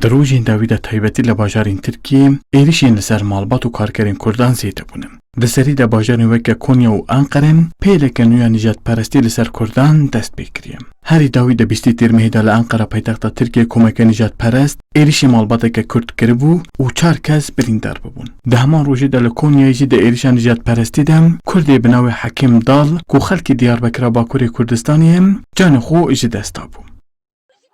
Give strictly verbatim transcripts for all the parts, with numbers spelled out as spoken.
Di rojên dawî de taybetî li bajarên Tirkiyê êrîşên li ser malbat û karkerên Kurdan zêde bûne. Di serî de bajarên weke Konya û Enqere pêleke nû ya nijadperestî li ser Kurdan dest pê kiriye. Herî dawî di bîstê Tîrmehê de li Enqera paytexta Tirkiyê komeke nijadperest êrîşê malbateke Kurd kiribû û çar kes birîndar bibûn. Di heman rojê de li Konyayê jî di êrîşa nijadperestî de Kurdê bi navê Hekîm Dal ku xelkê Diyarbekira Bakurê Kurdistanê ye, canê xwe ji dest dabû.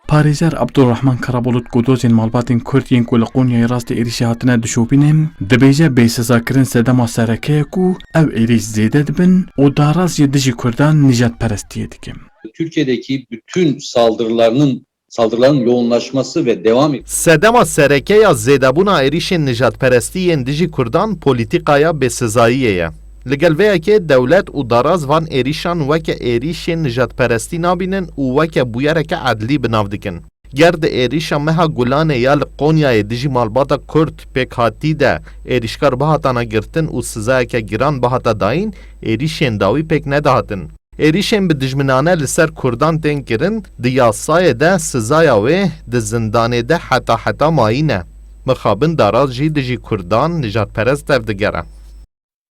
Parêzer Abdulrahman Karabulut ku dozên malbatên Kurd yên ku li Qonyayê rastî êrîşê hatine dişopîne, dibêje bêsizakirin sedema sereke ye ku ew êrîş zêde dibin û daraz jî dijî Kurdan nijadperestiyê dike. Türkiye'deki bütün saldırılarının saldırıların yoğunlaşması ve devam et- Sedema sereke ya zêdebûna êrîşên nijadperestî yên dijî Kurdan polîtîkaya bêsizayiyê ye. Li gel vê yekê dewlet û daraz van êrîşan weke êrîşên nijadperestî nabînin û weke bûyereke edlî bi nav dikin. Ger di êrîşa meha Gulanê ya li Qonyayê dijî malbata Kurd pêkhatî de êrîşkar bihatana girtin û sizayeke giran bihata dayîn, êrîşên dawî pêk nedihatin. Êrîşên bi dijminane li ser Kurdan tên kirin, di yasayê de sizaya wê di zindanê de heta heta mayîn e. Mixabin daraz jî dijî Kurdan nijadperest tevdigere.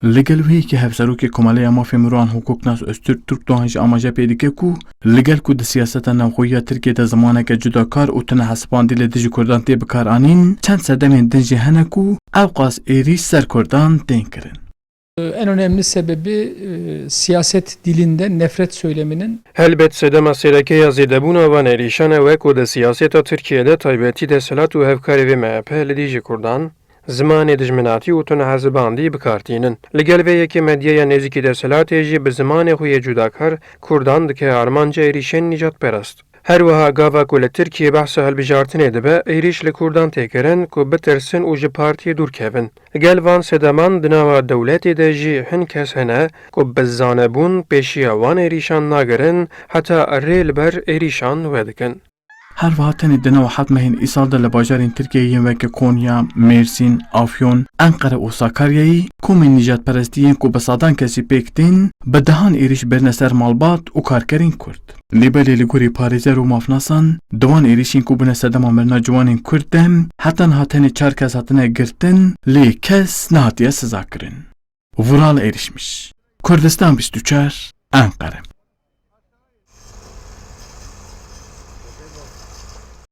Li gel wê yekê Hevserokê Komeleya Mafê Mirovan Hukuknas Öztürk Türkdoğan jî amaje pê dike ku li gel ku di siyaseta navxweyî ya Tirkiyê de zimaneke cudakar û tune hesibandî li dijî Kurdan tê bikaranîn, çend sedemên din jî hene ku ewqas êrîş ser Kurdan tên kirin. En önemli sebebi, e, siyaset dilinde nefret söyleminin Helbet sedema sereke ya zêdebûna van êrîşan e, wek ku di siyaseta Tirkiyê de taybetî desthilat û hevkarê vê M H P li dijî Kurdan, zimanê dijminatî û tunehesibandî bi kar tînin. Li gel vê yekê medyaya nêzîkî desthilatê jî bi zimanê xwe yê cudakar Kurdan dike armanca êrîşên nîjadperest. Her wiha gava ku li Tirkiyê behsa hilbijartinê dibe, êrîş li Kurdan tê kirin ku bitirsin û ji partiyê dûr kevin. Gel van sedeman di nava dewletê de jî hin kes hene ku bi zanebûn pêşiya wan êrîşan nagirin, heta rê li ber êrîşan vedikin. Her wiha tenê di nava heft mehên îsal de li bajarên Tirkiyeyê yên weke Konya, Mêrsîn, Afyon, Enqere û Sakaryayê komên nîjadperestî yên ku bi sadan kesî pêk tên, bi dehan êrîş birine ser malbat û karkerên Kurd. Lê belê li gorî parêzer û mafnasan, di wan êrîşên ku bûne sedema mirina ciwanên Kurd de, heta niha tenê çar kes hatine girtin, lê kes nehatiye sizakirin. Vural Erişmiş, Kurdistan bîst û çar, Enqere.